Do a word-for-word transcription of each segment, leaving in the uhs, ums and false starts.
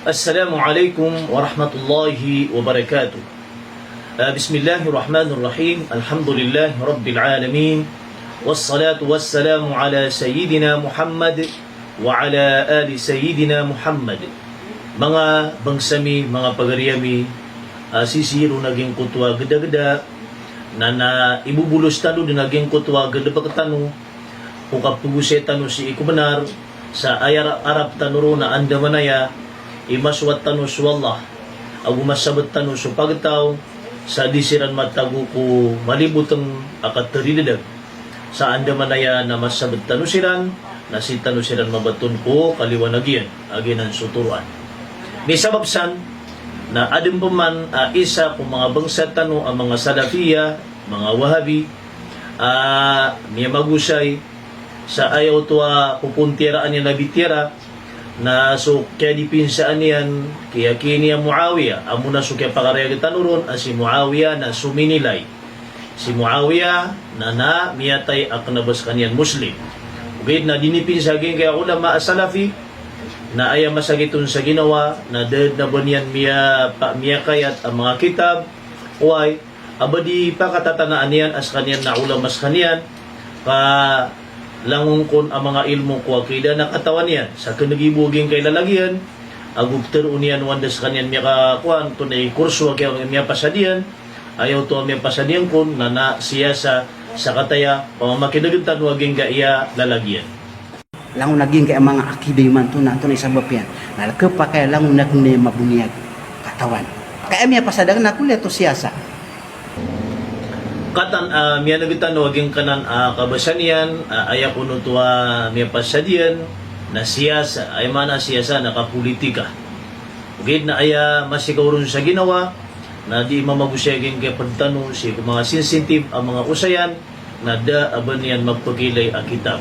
Assalamu alaikum warahmatullahi wabarakatuh. Ah, bismillahirrahmanirrahim. Alhamdulillahi rabbil alamin. Wassalatu wassalamu ala sayyidina Muhammad wa ala ali sayyidina Muhammad. Manga bangsa mi, manga pagari ami, ah, sisii ron a giyangkoto a gedageda, na, na ibobolos tano den a giyangkoto a gedebek tano, ko kapegosay tano sii ko benar, sa aya ra-, arap tano ron na andamanaya i masowat tano so Allah, ago masabet tano so pagtaw, sa di siran matago ko maliboteng a kateridedag. Sa andamanaya na masabet tano siran, na sii tano siran mabaton ko kaliwanag iyan, a giyanan so toroan. Misabap san, na aden peman a isa ko manga bangsa tano a manga Salafiyah, manga Wahabi, a miyamagosay sa aya oto a popontiyaraan iyan a bitiyara, na so kiyadipinsaan iyan, kiyakini a Muawiyah, amo na so kiyapakarayag tano ron a si Muawiyah na sominilay. Si Muawiyah na, na miyatay a kena ba sekaniyan Muslim. Ogaid na dinipinsa giyangkaya ulama a Salafi, na aya masakit on sa ginawa, na da den a ba niyan miya-, pa-, miyakayat a manga kitab, oway, a ba di pakatatanaan iyan a sekaniyan na ulama sekaniyan, ka langon kon a manga ilmo ko akida na katawan iyan, sa kenegi bo giyangkai lalag iyan, ago petero on iyan o anda sekaniyan miyakakowan, tonay kurso a kiya-, miyapasad iyan, aya oto a miyapasad iyan kon, na, na siyasa, sa kataya, pamamakinegen tano a giyangkaya lalag iyan. Langon a giyangkai a manga akida imanto na antonaa i sabap iyan. Na kepakay a langon a kena i maboniyag katawan. Ka aya miyapasad aken na kuliya to siyasa. Katan, ah, miyaneg tano a giyangkanan, ah, kabasa niyan, ah, aya kon oto a miyapasad iyan na siyasa. Aya maana siyasa na kapolitika. Ogaid na aya masikaw ron sa ginawa, na di mamagosay a giyangkai a ped tano sii ko manga sensitive a manga osayan, na da a ba niyan mapekilay a kitab.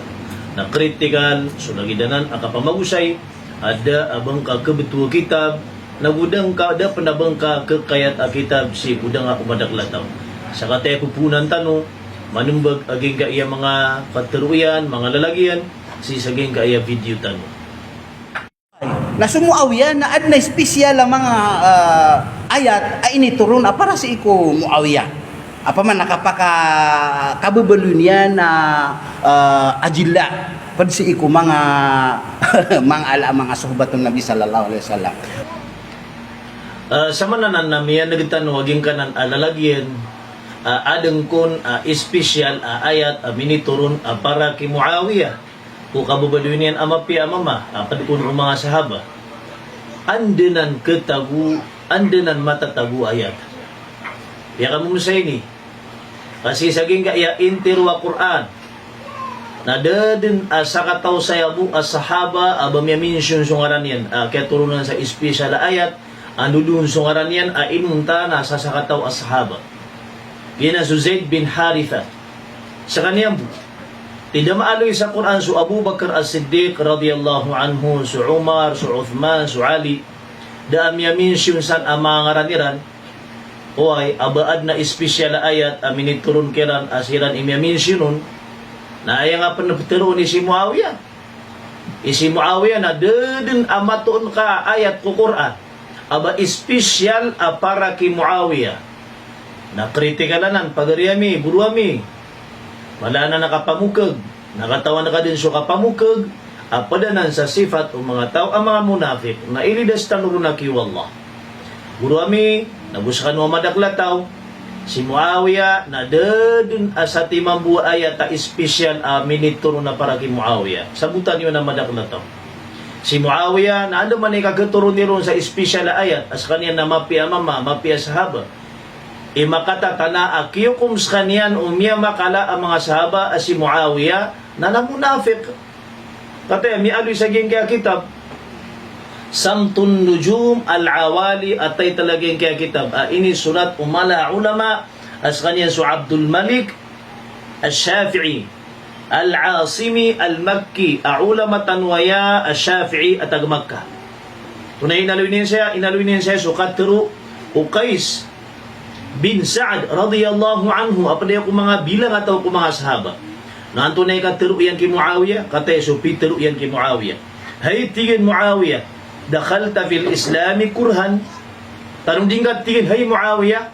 Na kritikal so lagid anan a kapamagosay a da a ba ngka kebetowa kitab, na go da ngka, da pen a ba ngka kekayat a kitab sii ko da nga ko madakel a taw. Sa kataya pepoonan tano, manembag a giyangkaya manga katero iyan, manga lalag iyan, sii sa giyangkaya video tano. Na so Muawiyah na aden a special a manga, ah, ayat a initoron a para sii ko Muawiyah. Apiya man na kapaka-, kabebaloy niyan na, ah, ajilla ped sii ko manga, manga ala, manga sohbaton Nabi sallallahu alaihi wasallam. Ah, samanan na miyaneg tano a giyangkanan a lalag iyan, ah, aden kon, ah, special a ayat a minitoron a para ki Muawiyah. Ko kababaloy niyan a mapiya a mama, a ped kon o manga sahaba. Anda nan ketago, anda nan matatago a ayat. Piyakamomosa ini. Kasi sa giyangkaya intiro a Qur'an, na da den a sakataw saya bo a sahaba a ba miyamention so ngaran iyan, a kiyatoronan sa special a ayat, a ndodon so ngaran iyan, a inonta na sa sakataw a sahaba. Giyanan so Zaid bin Haritha. Sekaniyan bo. Tida maaloy sa Qur'an so Abu Bakar As-Siddiq radiyallahu anhu, so Umar, so Uthman, so Ali. Da a miyamention san a manga ngaran iran. Oway, a ba aden a special a ayat a minitoron kiran a siran i miyamention on. Na aya nga pen peteroon i si Muawiyah. I si Muawiyah na da den a matoon ka ayat ko Qur'an a ba special a para ki Muawiyah. Na kritikal anan, pagari ami, boro ami. Mala anan a kapamokeg. Na katawan ka den so kapamokeg a ped anan sa sifat o manga taw a manga monafik. Na ilidas tano ron aki o Allah. Boro ami, na go sekano a madakel a taw, si Muawiyah na da den a satiman bo a ayat a special a minitoron a para ki Muawiyah. Sabotan iyo na madakel a taw. Si Muawiyah na andamanaya i kaketoron iron sa special a ayat a sekaniyan na mapiya a mama, mapiya a sahaba. I makatatana a kiyokom sekaniyan o miyamakala a manga sahaba a si Muawiyah na, na monafik. Kataya miyaaloy sa giyangkaya kitab, Samtun Nujum Al-Awali, a title a giyangkaya kitab a inisolat o mala a ulama a sekaniyan so Abdul Malik Ash-Shafi'i Al-Asimi Al-Makki, a ulama tano aya a Shafi'i a taga Makkah. Tonaa i inaloy niyan saya, inaloy niyan saya so katero o Qais bin Sa'ad radiyallahu anhu, a ped aya ko manga bilang a taw ko manga sahaba. Na antonaa i katero iyan ki Muawiyah, kataya so pitero iyan ki Muawiyah. Hay, tig iyan, Muawiyah, Dakhalta fil Islami kurhan. Tanong di ngka, tig iyan, hay Muawiyah,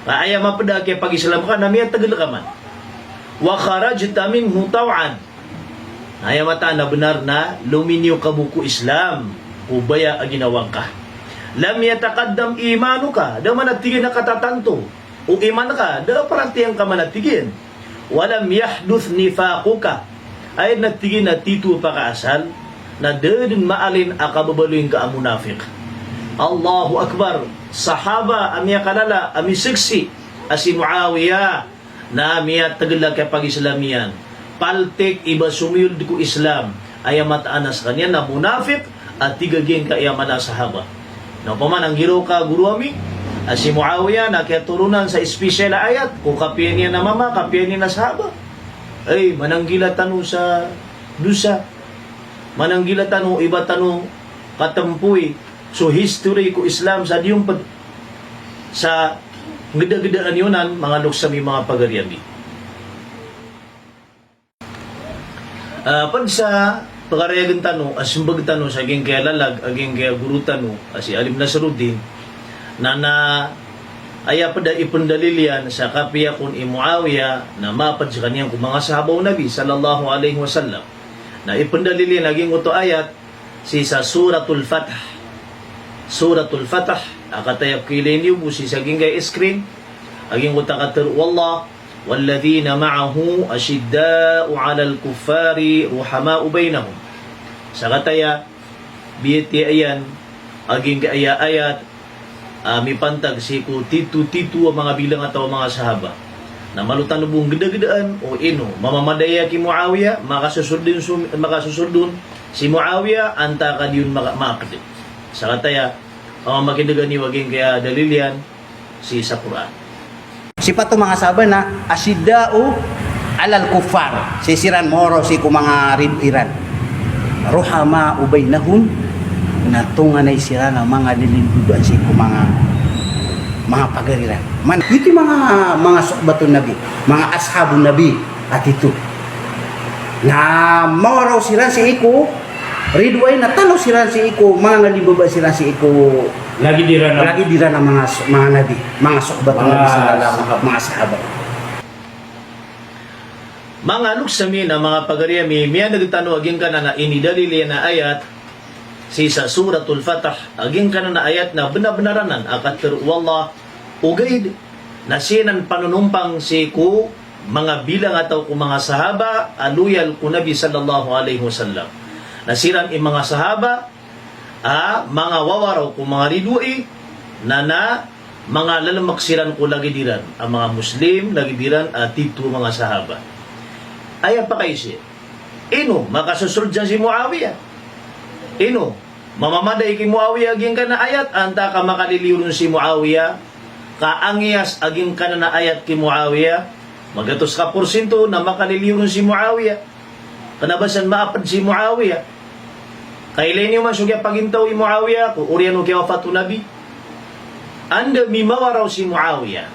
ka aya maped a kiyapagislam ka na miyategel ka man. Wa kharajta minhu taw'an. Na aya mataan a benar na lominiyo ka bo ko Islam ko baya a ginawa ngka. Lam yataqaddam imanuka. Da man a tig iyan a katatanto o iman ka, da paratiyaya ngka man a tig iyan. Walam yahduth nifaquka. Aya den a tig iyan a tito a pakaasal, na da den maalin a kababaloy ngka a munafik. Allahu Akbar. Sahaba a miyakalala, a miseksi a si Muawiyah na miyategel a kiyapagislam iyan. Paltik i ba somiyold ko Islam. Aya mataan a sekaniyan na munafik a tig a giyangkai a mala a sahaba. Na opama na nggiraw ka goro ami a si Muawiyah na kiyatoronan sa special a ayat ko kapiya niyan a mama, kapiya niyan a sahaba. Ay, mananggila tano sa dosa. Mananggila tano, iba tano katempoy so history ko Islam sa diyomped sa ngedagedaan iyonan, manga loks ami, manga pagari ami. Ah, ped sa pekarayagen tano a sembag tano sa giyangkaya lalag a giyangkaya goro tano a si Alim Nasruddin, na, na aya ped a ipendalil iyan sa kapiya kon i Muawiyah na maped sekaniyan ko manga sahaba o Nabi sallallahu alaihi wasallam. Na ipendalil iyan a giyangkoto a ayat sii sa Suratul Fath. Suratul Fath, a kataya ko ilay niyo bo sii sa giyangkaya screen, a giyangkoto a katero o Allah, "Walladhina ma'ahu ashidda'u 'alal kuffari ruhama'u bainahum." Sa kataya, biyatiya iyan a giyangkaya ayat a mipantag sii ko tito-tito a manga bilang a taw a manga sahaba. Na malo tano bo nggedagedaan o ino mamamadaya ki Muawiyah, makasosold on so, makasosold on si Muawiyah, antaa ka di on maka-, maaked. Sa kataya, a, makindegan iyo a giyangkaya dalil iyan sii sa Qur'an. Sipat o manga sahaba na ashidda'u 'alal kuffar. Sii siran mawaraw sii ko manga ridoay iran. Ruhama'u bainahum, na tonganay siran a manga lilindodaan sii ko manga, manga pagari iran. Man, ito i manga, manga sohbaton Nabi, manga ashabon Nabi, a tito. Na mawaraw siran sii ko ridoay, na tanaw siran sii ko, manga ngalimbaba siran sii ko lagid iran a, lagid iran a manga, manga nabi, manga sohbaton Nabi sallallahu alaihi wasallam, manga sahaba. Manga loks ami, na manga pagari ami, miyaneg tano a giyangkanan a inidalil iyan a ayat sii sa Suratul Fath, a giyangkanan a ayat na benar-benar anan a katero o Allah, ogaid na siran panonompang sii ko manga bilang a taw ko manga sahaba a loyal ko Nabi sallallahu alaihi wasallam. Na siran i manga sahaba a manga wawaraw ko manga ridoay, na, na manga lelemek siran ko lagid iran a manga Muslim, lagid iran a tito a manga sahaba. Aya pakaiza, ino makasosold san si Muawiyah? Ino mamamadai ki Muawiyah giyangkanan a ayat, antaa ka makaliliyo ron si Muawiyah, ka angiyas a giyangkanan a ayat ki Muawiyah, magatos ka porsinto na makaliliyo ron si Muawiyah. Kena ba san maaped si Muawiyah. Kailay niyo man so kiyapagintaw i Muawiyah ko oriyan o kiyawafat o Nabi. Anda mimawaraw si Muawiyah?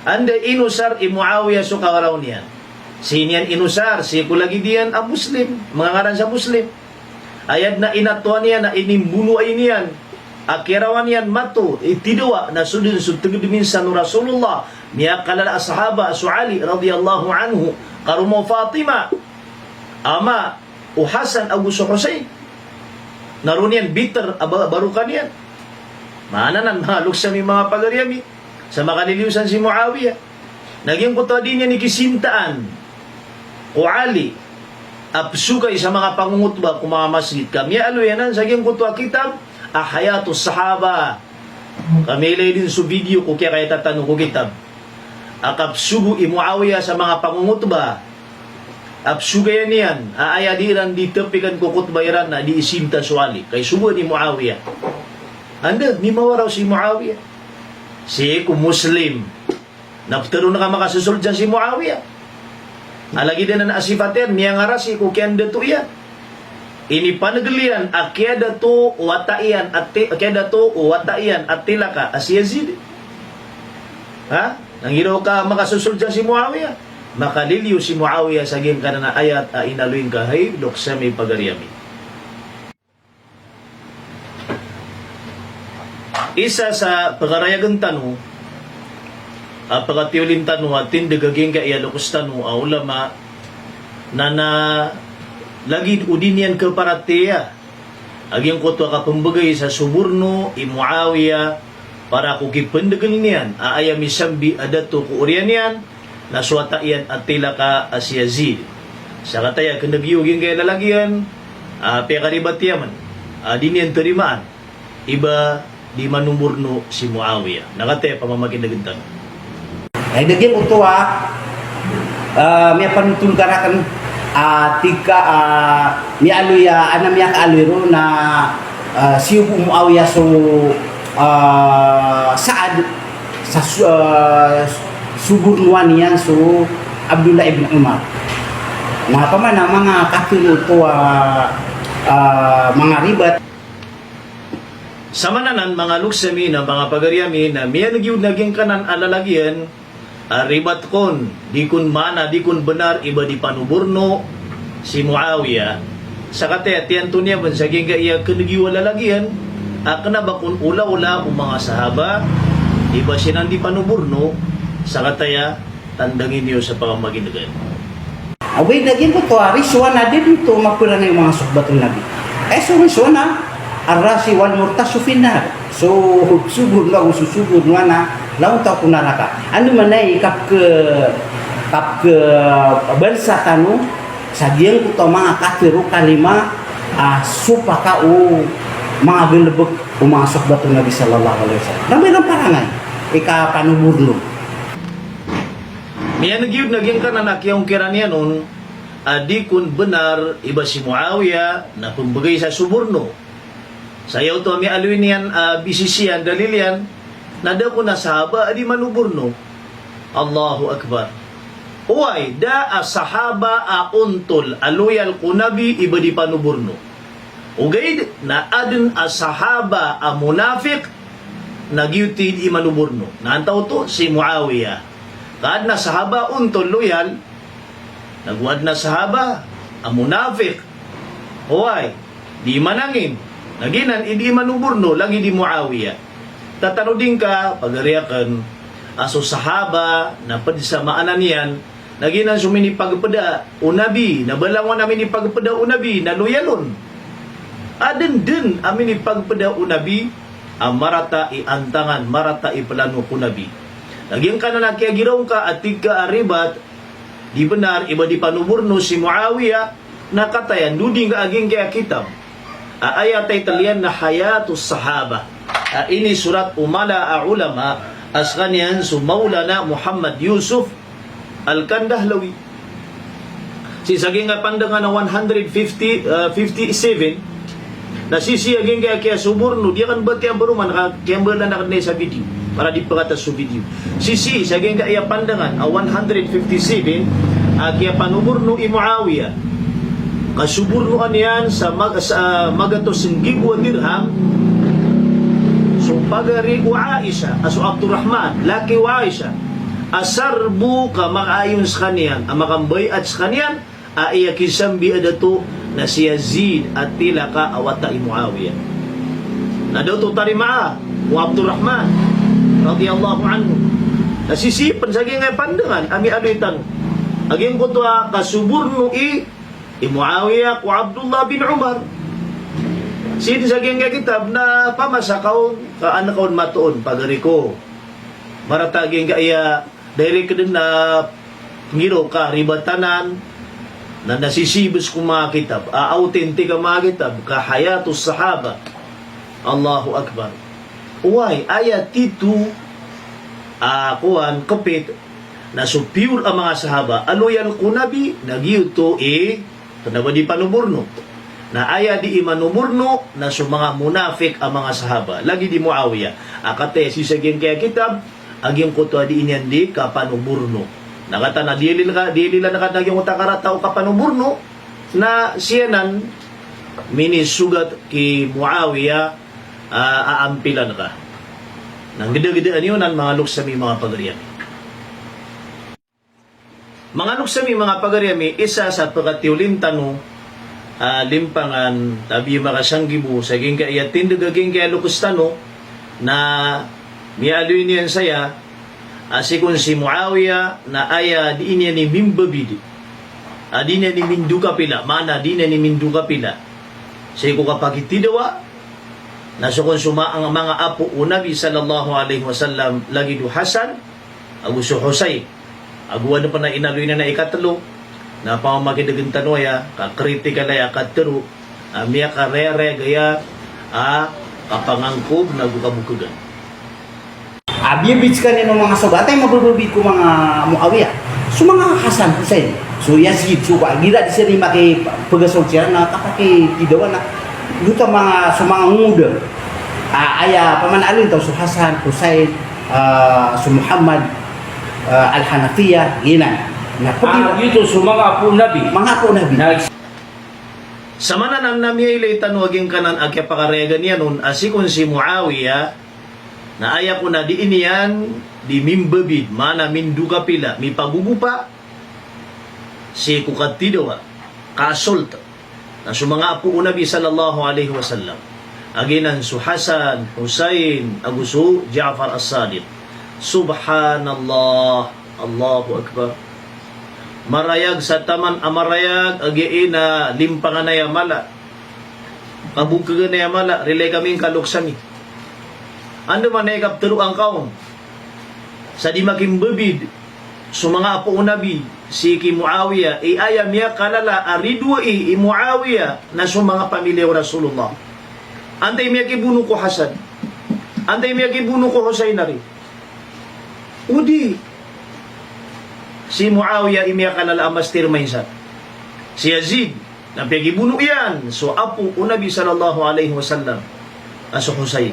Anda inosar i Muawiyah so kawaraw niyan? Sii niyan inosar? Sii ko lagid iyan a Muslim, manga ngaran sa Muslim. Aya den a inatoan iyan a inimbonoay niyan a kiyarawan iyan mato i tidawa na so den so teged minsan o Rasulullah, miyakalala a sahaba so Ali radiyallahu anhu, karoma o Fatima, ama o Hasan ago so Husayn. Na roo niyan biter a ba-, barokan iyan. Maana nan, manga loks ami, manga pagari ami, sa makaliliyo san si Muawiyah. Na giyangkoto a di niyan ikisintaan ko Ali a pesokay sa manga pangongotba ko manga masgit. Ka miyaaloy anan sa giyangkoto a kitab a Hayatus Sahaba. Ka miyailay den so video ko kiyakayata tano ko kitab a kapesogo i Muawiyah sa manga pangongotba a pesogayan iyan a aya di iran di tepiken ko khotba iran na di isinta so Ali. Ka isogo ni Muawiyah. Anda mimawaraw si Muawiyah? Sii ko Muslim. Na petero na ka makasosold san si Muawiyah. A lagid anan a sifat iyan, miyangarasi ko kiyandato iyan. Inipanegel iyan a kiyadato o wata iyan a ti-, kiyadato o wata iyan a tilaka a si Yazid. Ha? Na nggiraw ka makasosold san si Muawiyah? Makaliliyo si Muawiyah sa giyangkanan a ayat a inaloy ngka, hay loks ami, pagari ami. Isa sa pagarayagen tano, a pagatiolin tano a tindeg a giyangkaya lokes tano a ulama, na, na lagid o di niyan keparatiyaya a giyangkoto a kapembegay sa soborno i Muawiya para ko kipendegel niyan a aya misambi a dato ko oriyan iyan, na so wata iyan a tilaka a si Yazid. Sakataya kendeg iyo giyangkaya lalagiyan a piyakaribat iyan man a di niyan terimaan i ba di manoborno si Muawiya. Na kataya pamamakinegen tano. Ay, da giyangkoto a, ah, miyapanotol ka raken, ah, tig ka, ah, miyaaloy a, ana miyakaaloy ron na, ah, siyogo o Muawiya so, ah, Saad, sa so, ah, sobornoan iyan so Abdullah ibn Umar. Na pamana manga katero oto a, ah, manga ribat. Samanan manga lokes ami na manga pagari ami na miyaneg iyo na giyangkanan a lalagiyan a ribat kon, di kon maana, di kon benar i ba di panoborno si Muawiya. Sakataya tiyanto niyan ben sa giyangkaya kendeg iyo a lalagiyan a kena ba kon olaola o manga sahaba i ba siyanan di panoborno. Sakataya tandangin iyo sa pamamakinegen. Awid na giyangkoto a Ridwan a di den oto maperangay o manga sohbatul Nabi. Ay so Ridwan a, ar-rashi wal murtashu fin nar. So soborno, so sobornoan a laonta ko naraka. Andamanaya i kapke, kapkebalsa tano sa giyangkoto a manga katero kalima a sopaka o manga galebek o manga sohbatul Nabi sallallahu alaihi wasallam. Na ba iran parangay i kapanoborno. Miyaneg iyo na giyangkanan a kiyaongkiran iyan on a di kon benar i ba si Muawiya na pembegay sa soborno. Sa aya oto a miyaaloy niyan a bisisiyan, dalil iyan, na da kon a sahaba a di manoborno. Allahu Akbar. Oway, da a sahaba a ontol a loyal ko Nabi i ba di panoborno. Ogaid na aden a sahaba a monafik na giyoto i di manoborno. Na antaa oto? Si Muawiya. Ka aden a sahaba a ontol loyal, nago aden a sahaba a monafik. Oway, di manangin. Na giyanan i di manoborno, lagid i Muawiya. Tatanodi ngka, pagari aken, a so sahaba na ped sa maana niyan, na giyanan so minipagpeda o Nabi, na ba langon a minipagpeda o Nabi na loyal on. Aden den a minipagpeda o Nabi a marata i antangan, marata i pelano ko Nabi. Na giyangkanan a kiyagiraw ngka a tig ka a ribat, di benar i ba di panoborno si Muawiya, na kataya ndoding ka a giyangkaya kitab a aya title iyan na Hayatus Sahaba. A inisurat o mala a ulama a sekaniyan so Maulana Muhammad Yusuf Al-Kandahlawi. Sii sa giyangkaya pandangan a one hundred fifty, ah, fifty-seven, na sisii a giyangkaya kiyasoborno, di aken batiya peroman ka kiyambalan aken sa video, para di pekata so video. Sisii sa giyangkaya pandangan a one hundred fifty-seven a kiyapanoborno i Muawiya, kasobornoan iyan sa mag-, sa magatos nggibo a dirham so pagari o Aisha, a so Abdurrahman, laki o Aisha, a sarbo ka makaayon sekaniyan, a makambayat sekaniyan, a aya kisambi a dato na si Yazid a tilaka a wata i Muawiya. Na da oto tarimaa o Abdurrahman radiyallahu anhu. Na sisii pen sa giyangkaya pandangan a miyaaloy tano a giyangkoto a kasoborno i, i Muawiya ko Abdullah bin Umar. Sii den sa giyangkaya kitab na pamasa ka on ka an ka on matoon, pagari ko. Marata giyangkaya direct den a ngiro ka ribatanan, na nasisibes ko manga kitab a authentic a manga kitab ka Hayatus Sahaba. Allahu Akbar. Oway, aya tito a kowan, kepit, na so pure a manga sahaba a loyal ko Nabi, na giyoto i kena ba di panoborno. Na aya di i manoborno na so manga monafik a manga sahaba, lagid i Muawiya. A kataya sii sa giyangkaya kitab a giyangkoto a dii niyan di kapanoborno. Na kataa na diyalil ka, diyalilan ka na giyangkoto a karata o kapanoborno, na siyanan minisogat ki Muawiya, ah, a ampilan ka. Na ngedagedaan iyo nan manga lokes ami, manga pagari ami. Manga lokes ami, manga pagari ami, isa sa pekatiolin tano a limpangan, tabi makasanggibo sa giyangkaya tindeg a giyangkaya lokes tano, Na miyaaloy niyan saya a sii kon si Muawiya na aya dii niyan i mimbabid, a dii niyan i mindokapila, maana dii niyan i mindokapila sii ko kapakitidawa, na so kon so ma-, manga apo o Nabi sallallahu alaihi wasallam, lagid o Hasan ago so Husayn. Ago anda pn a inaloy niyan a ikatlo, na pamamakidegen tano aya, ka kritikal aya, ka tero, a miyakarayarayag aya a kapangangkob nago kabokegan. A biyabid skaniyan o manga sahabat a mabababid ko manga Muawiya. So manga Hasan, Husayn, so Yazid, so ba, igira di siran i makipagasoled siran na kapakitidawa na, giyoto a manga, so manga ngoda. A, aya pamanaaloy taw so Hasan, Husayn, a, so Muhammad, a, Al-Hanafiya, giyanan. Na pati, a, giyoto so manga apo o Nabi. Manga apo o Nabi. Na Samanan na miyailay tano a giyangkanan a kiyapakarayagan iyan on a sii kon si Muawiya, na aya kon a dii niyan di mimbabid, maana mindokapila, mipagogopa sii ko katidawa, ka-assault na so manga apo o Nabi sallallahu alaihi wasallam, a giyanan so Hasan, Husayn, ago so Ja'far As-Sadiq. Subhanallah, Allahu Akbar. Marayag sa taman a marayag a giyai na limpangan aya mala, kabokegan aya mala, rilai kami ngka loks ami. Andamanaya i kapteroa ngka on sa di makimbabid so manga apo o Nabi sii ki Muawiya, i aya miyakalala a ridoay i Muawiya na so manga pamiliya o Rasulullah. Antai miyakibono ko Hasan? Antai miyakibono ko Husayn ari? Odi si Muawiya i miyakalala a mastermind sa, si Yazid, na piyakibono iyan so apo o Nabi sallallahu alaihi wasallam a so Husayn.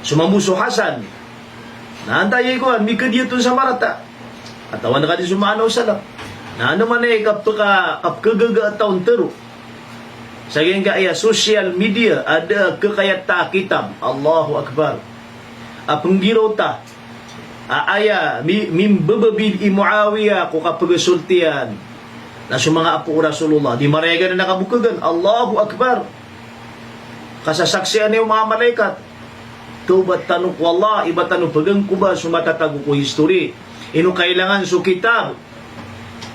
So mambo so Hasan, na antai aya i kowan, mikadiyat on sa marata. Katawan ka di so maana o salam. Na andamanaya i kapeka-, kapekagaga a taw on tero sa giyangkaya social media a da a kekayat ta a kitab. Allahu Akbar. A penggiraw ta a aya mi-, mimbababid i Muawiya ko kapagasoled iyan na so manga apo o Rasulullah, di marayag anan a kabokegan. Allahu Akbar. Kasasaksian iyo manga malaikat. Tobat tano ko Allah, iba tano pegangkoba so matatago ko history. Ino kailangan so kitab.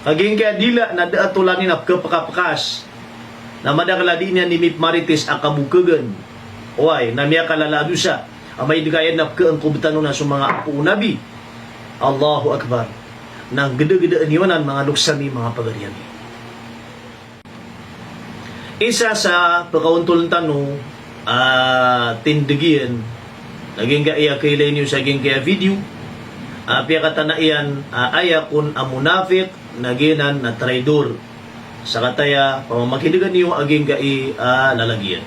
Ka giyangkaya dila na da a tolan iyan a pekapekapekas. Na madakel a dii niyan di mipmaritis a kabokegan. Oway, na miyakalala a dosa. Amay di kaya na pekaangkob tano na so manga apo o Nabi. Allahu Akbar. Na gedagedaan iyo anan manga loks ami, manga pagari ami. Isa sa pekaontolen tano a tindeg iyan na giyangkaya kailay niyo sa giyangkaya video, a piyakatana iyan a aya kon a monafik na giyanan na traidor. Sakataya pamamakindegan iyo a giyangkai a lalagiyan.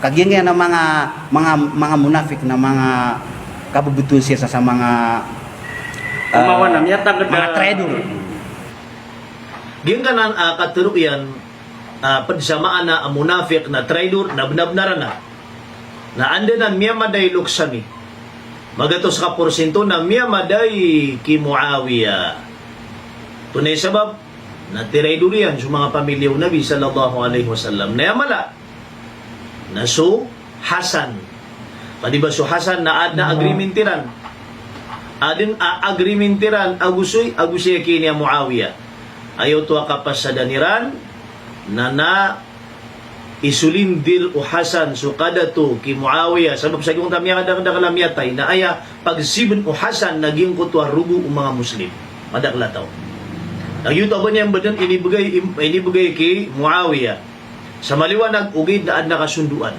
Ka giyangkaya na manga, manga, manga monafik na manga kabebetowan siya sa, sa manga, a, manga traidor. Giyangkanan a katero iyan a ped sa maana a monafik na traidor na benar-benar anan. Na anda nan miyamadai loks ami. Magatos ka porsinto na miyamadai ki Muawiya. Tonaa i sabap? Na tiraidor iyan so manga pamiliya o Nabi sallallahu alaihi wasallam. Na aya mala na so Hasan. Ka di ba so Hasan na aden a agreement iran. Aden a agreement iran ago so, ago sii ki niya Muawiya. Aya oto a kapasadan iran na, na isolindir o Hasan so kadato ki Muawiya. Sabap sa giyangkoto a miyakadakel a miyatay na aya pagsiben o Hasan na giyangkoto a rogo o manga Muslim. Madakel a taw. Na giyoto a ba niyan baden inibegay, inibegay ki Muawiya. Sa maliwanag, ogaid na aden a kasondoan.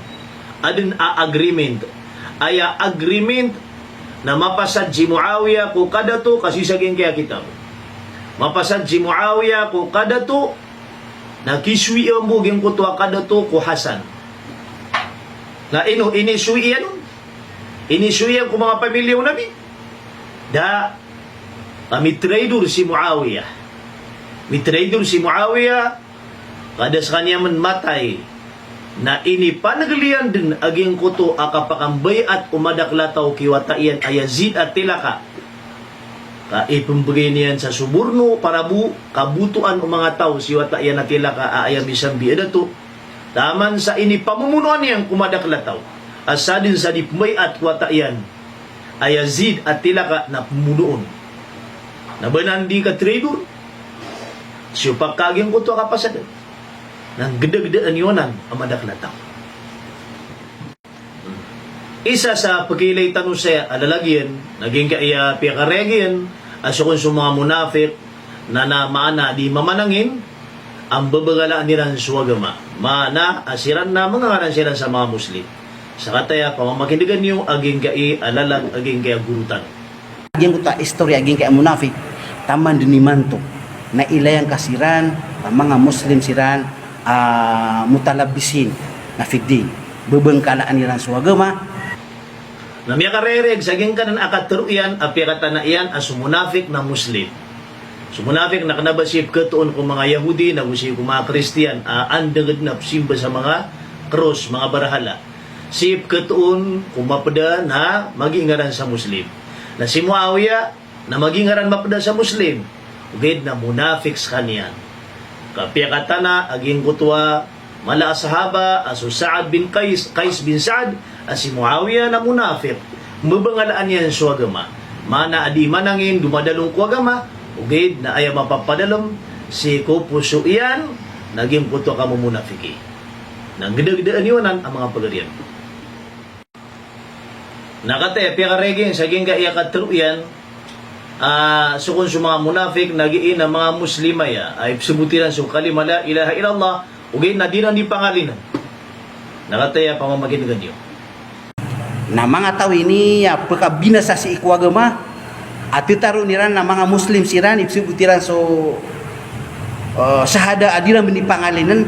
Aden a agreement. Aya agreement na mapasad si Muawiya ko kadato ka sii sa giyangkaya kitab. Mapasad si Muawiya ko kadato na kisoi iyan bo giyangkoto a kadato ko Hasan. Na ino, inisoy iyan on? Inisoy iyan ko manga pamiliya o Nabi? Da, ka mitraidor si Muawiya. Mitraidor si Muawiya, ka da sekaniyan man matay. Na inipanegel iyan den a giyangkoto a kapakambayat o madakel a taw ki wata iyan a Yazid a tilaka. Ka ipembegay niyan sa soborno para bo kabotoan o manga taw si wata iyan a tilaka a aya misambi a dato. Taman sa inipamomonoan iyan ko madakel a taw. A sadn sa di pmbayat ko wata iyan a Yazid a tilaka na pmbonoon. Na ba nan di ka traitor, siyopak ka giyangkoto a kapasadan. Na nggdagdaan iyo nan a madakl a taw. Isa sa pkhailay tano saya a lalag iyan, na giyangkaya piyakareg iyan, a so kon so manga munafiq, na, na maana di mamanangin a mbabangalaan iran so agama. Maana a siran na mangangaran siran sa manga Muslim. Sakataya pamamakin'gan iyo a giyangkai a lalag a giyangkai a guro tano. Giyangkoto a istorya a giyangkai a munafiq, taman dn imanto na ilayangka siran a manga Muslim siran a mutalabbisin na fid din. Mbabangkalaan iran so agama. Na miyakarereg sa giyangkanan a katharo iyan a piyakatana iyan a so munafiq na Muslim. So munafiq na kna ba sii pkhatoon ko manga Yahudi nago sii ko manga Kristiyan a andang dn a psimba sa manga kros, manga barahala. Sii pkhatoon ko mapda na magingaran sa Muslim. Na si Muawiya na magingaran mapda sa Muslim, ogaid na munafiq skaniyan. Ka piyakatana a giyangkoto a mala a sahaba a so Sa'ad bin Qais, Qais bin Sa'ad, a si Muawiya na munafiq. Mbabangalaan iyan so agama. Maana a di manangin domadalm ko agama, ogaid na aya mapapadalm sii ko poso iyan na giyangkoto a kamomonafiki. Na nggdagdaan iyo nan a manga pagariyan. Na kataya piyakareg iyan sa giyangkaya katharo iyan, a so kon so manga munafiq na giya manga Muslim aya a ipsbot iran so kalima la ilaha illallah, ogaid na di iran di pangalinan. Na kataya pamamakin'gan iyo. Na manga taw ini a pkabinasa sii ko agama a tharoon iran a manga Muslim siran, ipsbot iran so, eh, shahada a di iran di pangalinan.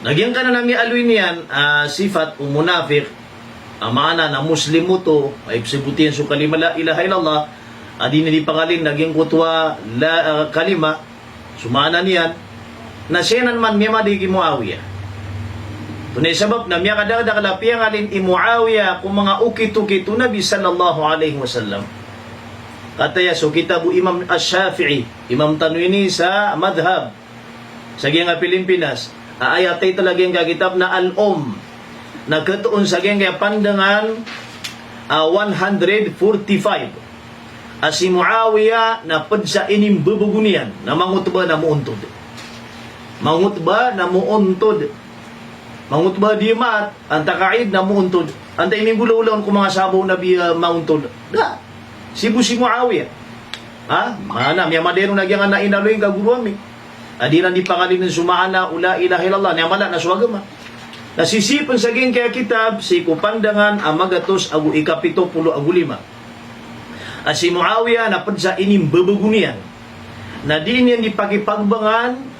Na giyangkanan a miyaaloy niyan a sifat o munafiq, a maana na Muslim oto a ipsbot iyan so kalima la ilaha illallah, a di niyan di pangalin na giyangkoto a la, ah, kalima, so maana niyan na siyanan man miyamadi ki Muawiya. Tonaa i sabap na miyakadakdakl a piyangalin i Muawiya ko manga okit-okit o Nabi sallallahu alaihi wasallam. Kataya so kitab o Imam Ash-Shafi'i, imam tano ini sa madhhab sa giyangkai a Pilimpinas, a aya title a giyangkai a kitab na Al-Umm, na khatoon sa giyangkai a pandangan a one hundred forty-five a si Muawiya na pd sa inimbabgo niyan na mangotba na moontod. Mangotba na moontod. Mangotba a di maat, antaa ka Eid na moontod. Antaa i minggolawla on ko manga sahaba o Nabi a moontod? Da. Sii bo si Muawiya. Ha? Maana, miyamadi ron a giyangkanan a inaloy ngka goro ami a di iran di pangalin so maana o la ilaha illallah, na mala na so agama. Na sisii pn sa giyangkai a kitab sii ko pandangan a magatos ago ikapito polo ago lima a si Muawiya na pd sa inimbabgo niyan na di niyan di pakipagbangan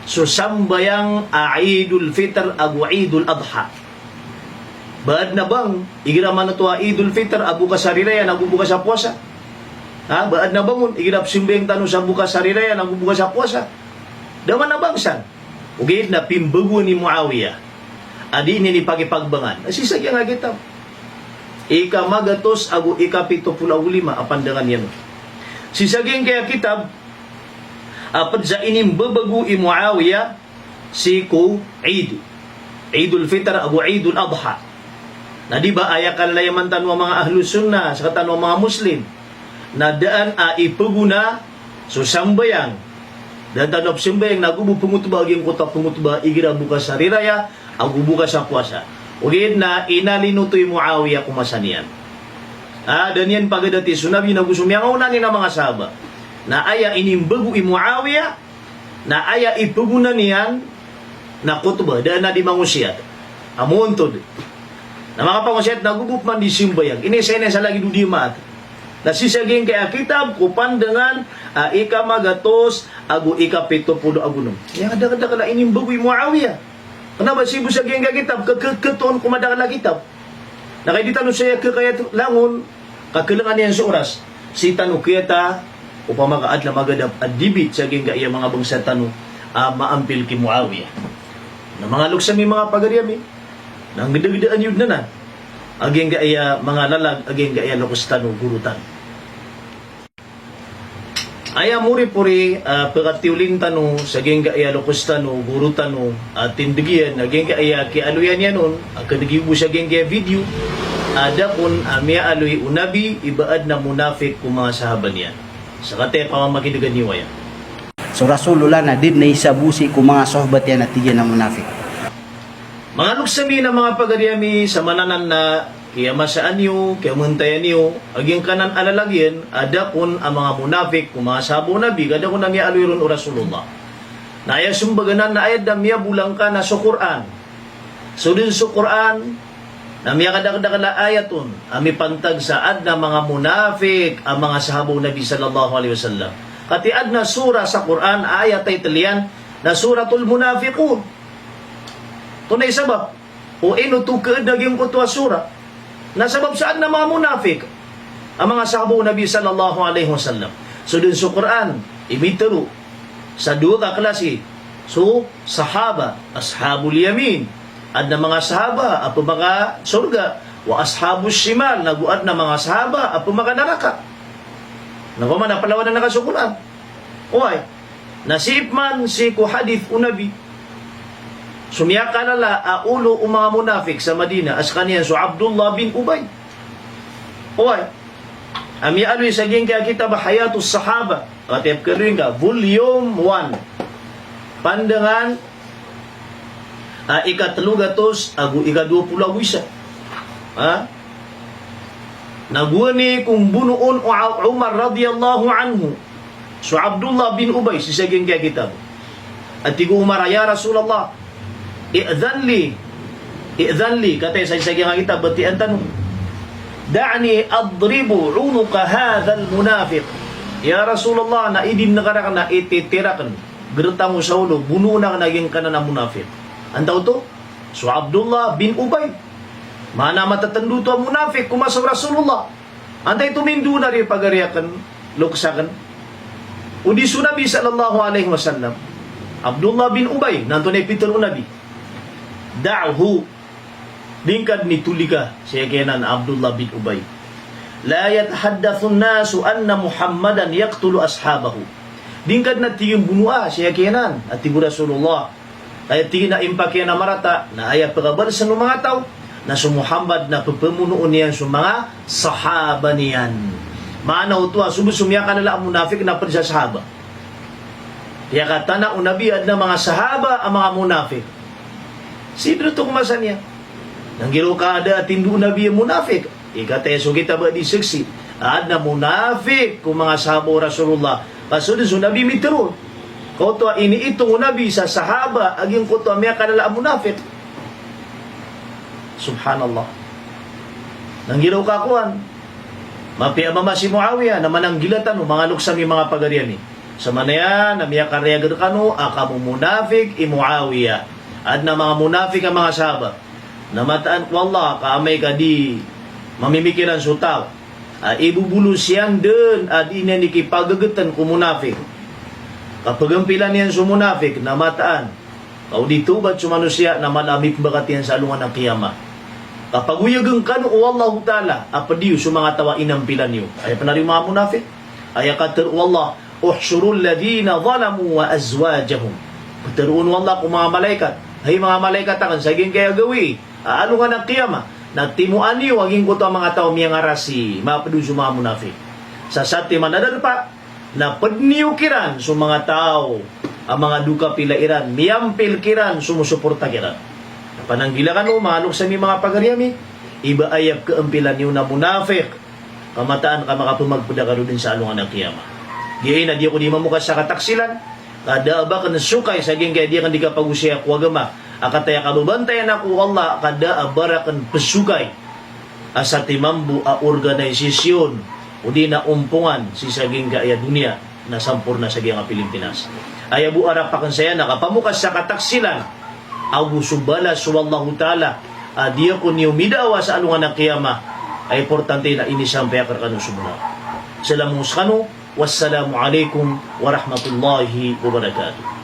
so sambayang a Eidul Fitr ago Eidul Adha. Ba adn a bang igira manoto a Eidul Fitr a bokas a riraya nago bokas a powasa? Ha? Ba adn a bang on igira pzambayang tano sa bokas a riraya nago bokas a powasa? Da man a bang san. Ogaid na pimbagoan i Muawiya a di niyan di pakipagbangan. Sii sa giyangkai a kitab. Ikamagatos ago ikapito polo ago lima a pandangan iyan on. Sii sa giyangkai a kitab a pd sa inimbabago i Muawiya sii ko Eid. Eidul Fitr ago Eidul Adha. Na di ba aya kalayaman tano a manga Ahlus Sunnah, sktano a manga Muslim, na daan a ipagona so sambayang. Daan tano a pzambayang nago bo pngotba a giyangkoto a pngotba igira bokas a riraya ago bokas a powasa. Ogaid na inalin oto i Muawiya ko masa niyan. A, da niyan pagadati so Nabi nago so miyangaona niyan a manga sahaba. Na aya inimbago i Muawiya, na aya ipagona niyan na khotbah, daan a di mangosiyat a moontod. Na makapangosiyat nago bo pman di sambayang. Ini sa, ini sa lagid o di maat. Na sii sa giyangkai a kitab ko pandangan a ikamagatos ago ikapito polo ago onom. Aya kadakadakl a inimbago i Muawiya. Kna ba sii bo sa giyangkai a kitab, ka, ka, khatoon ko madakl a kitab. Na kay di tano saya khakayat langon, ka khalangan iyan so oras. Sii tano khayata, opama ka adn a magadap a debate sa giyangkai a manga bangsa tano a maampil ki Muawiya. Na manga loks ami, manga pagari ami, na nggdagdaan iyo dn anan a giyangkai a manga lalag a giyangkai a loks tano, goro tano. Aya moripori a pkatiolin tano sa giyangkaya loks tano, goro tano, a tindg iyan a giyangkaya kiyaaloya niyan on a kdgi bo sa giyangkaya video, a da kon a miyaaloy o Nabi i ba adn a monafik ko manga sahaba niyan. Sa kataya pamamakindgan iyo aya. So Rasulullah na di dn isa bo sii ko manga sahabat iyan a tig iyan a monafik. Manga loks ami na manga pagari ami, sa maana nan na kiyamasaan iyo, kiyamantayan iyo a giyangkanan a lalagiyan a da kon a manga monafik ko manga sahaba o Nabi, ka da kon a miyaaloy ron o Rasulullah. Na aya sombag anan na aya dn a miyabolangka na so Qur'an. So dn so Qur'an na miyakadakdakl a ayat on a mipantag sa adn a manga monafik a manga sahaba o Nabi sallallahu alaihi wasallam. Katii adn a surah sa Qur'an a aya title iyan na Suratul Munafiqun. Antonaa i sabap? O ino oto kaadn a giyangkoto a surah? Na sabap sa adn a manga monafik a manga sahaba o Nabi sallallahu alaihi wasallam. So dn so Qur'an i mitharo sa dowa ka klasi so sahaba, ashabul yamin, adn a manga sahaba a pmakasorga, wa ashabus shimal, nago adn a manga sahaba a pmakanaraka. Na pman a plawanan ka so Qur'an. Oway. Na sii pman sii ko hadith o Nabi, so miyakalala a olo o manga monafik sa Madinah a skaniyan so Abdullah bin Ubay. Oway. A miyaaloy sa giyangkaya kitab a Hayatus Sahaba, kataya pkhaaloy ngka, volume one. Pandangan a ikatlo gatos ago ikadowa polo ago isa. Ha? Na gowani ko mbonoon o A-, Umar radiyallahu anhu so Abdullah bin Ubay sii sa giyangkaya kitab. A tig o Umar a, "Ya Rasulullah, i'dhan li, i'dhan li," kataya sa, sa giyangkaya kitab, batiya tano. "Da'ni adribu unuqa hadhal munafiq." Ya Rasulullah, na idin ka rakn a ititira akn, grta ngka sa olo, bonoon akn a giyangkanan a monafik. Antaa oto? So Abdullah bin Ubay. Maana matatndo oto a monafik ko masa o Rasulullah. Antaa i tomindo na di pagari akn, loks akn? O di so Nabi sallallahu alaihi wasallam. Abdullah bin Ubay, na antonaa i pitharo o Nabi? "Da'hu." Di ngka dn i tolika, sii kiyanan Abdullah bin Ubay. "La yatahaddathun nasu anna Muhammadan yaqtulu ashabahu." Di ngka dn a tig iyan bonoa, sii kiyanan, a tig o Rasulullah. Aya tig iyan a impakiyan a marata, na aya pkhabalsn o manga taw na so Muhammad na pphmonoon iyan so manga sahaba niyan. Maana oto a so bo so miyakalala a monafik na pd sa sahaba. Piyakatana o Nabi a adn a manga sahaba a manga monafik. Sii dn oto ko masa niyan. Na giraw ka da a tindo o Nabi a monafik. Ikataya so kitab a di saksi a adn a monafik ko manga sahaba o Rasulullah. Ka so dn so Nabi mitharo. Ka oto a iniitong o Nabi sa sahaba a giyangkoto a miyakalala a monafik. Subhanallah. Na giraw ka kowan. Mapiya a mama si Muawiyah na mananggila tano, manga loks ami, manga pagari ami. Sa maana iyan na miyakarayag rkano a kamomonafik i Muawiyah. Adn a manga monafik a manga sahaba. Na mataan ko Allah ka amay ka di mamimikiran so taw a ibobolos iyan dn a di niyan ikipagagtn ko monafik. Ka pagampilan iyan so monafik na mataan ka o di tawbat so manosiya na mala a mipmbakat iyan sa alongan a qiyamah. Ka pagoyagn kano o Allahu Ta'ala a pd iyo so manga taw a inampilan iyo. Aya pn ari o manga monafik. Aya katharo o Allah, "Uhshurul ladhina zalamu wa azwajahum." Ptharoon o Allah ko manga malaikat, "Hay manga malaikat akn, sa giyangkaya gawii a alongan a qiyamah, na timoa niyo a giyangkoto a manga taw a miyangarasi, mapd on so manga monafik. Sa satiman a darpa, na pd niyo kiran so manga taw a manga dokapila iran, miyampil kiran so mosoporta kiran." Pananggila kano, manga loks ami, manga pagari ami, i ba aya pkhaampilan iyo na monafik. Ka mataan ka makapmagpda kano dn sa alongan a qiyamah. Giya ina di ako di mamokas sa kataksilan, ka da a ba akn sokay sa giyangkaya di akn di kapagosaya ko agama a kataya kababantayan ako o Allah, ka da a ba rakn psokay a satiman bo a organisasyon odi na ompongan sii sa giyangkaya doniya na samporna sa giyangkaya Pilipinas. Aya bo a arap akn saya na kapamokas sa kataksilan ago so balas o Allahu Ta'ala a di ako niyo midaawa sa alongan a qiyamah a importante na inisampay akn rkano so bnar. Salam ko skano. Wassalamu alaikum warahmatullahi wabarakatuh.